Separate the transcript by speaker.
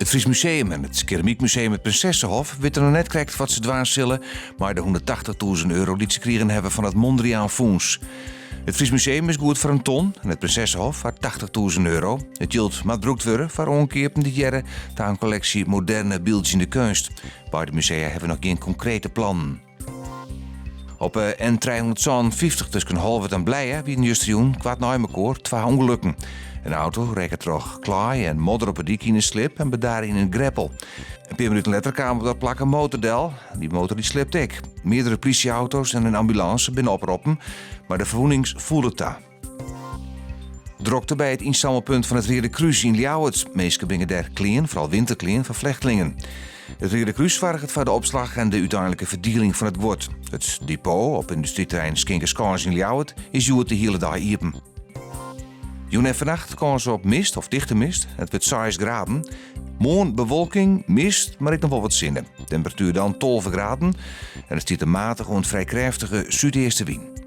Speaker 1: It Fries Museum en it Keramykmuseum it Prinsessehof witte noch net krekt wat se dwaan sille mei de 180.000 euro dy't se krigen hawwe fan it Mondriaan Fûns. It Fries Museum is goed foar in ton en it Prinsessehof foar 80.000 euro. It jild moat brûkt wurde foar oankeapen dy't hearre ta in kolleksje moderne byldzjende keunst. Beide musea hawwe noch gjin konkrete plannen. Op de N357 tusken Holwert en Blije wienen justerjûn koart nei mekoar twa ûngelukken. In auto rekke troch klaai en modder op 'e dyk yn 'e slip en bedarre yn in greppel. In pear minuten letter kaam op dat plak in motor del. Dy motor dy slipte ek. Meardere plysjeauto's en in ambulânse binne oproppen, mar de ferwûnings foelen ta. Drokte by it ynsammelpunt fan it Reade Krús yn Ljouwert. Minsken bringe dêr klean, foaral winterklean, foar flechtlingen. It Reade Krús soarget foar de opslach en de úteinlike ferdieling fan it guod. It depot op yndustryterrein Skinkeskâns yn Ljouwert is hjoed de hiele dei iepen. Jûn en fannacht kâns op mist of tichte mist. It wurdt 6 graden. Moarn bewolking, mist, mar ek noch wol wat sinne. Temperatuer dan 12 graden en it stiet in matige oant frij krêftige súdeastewyn.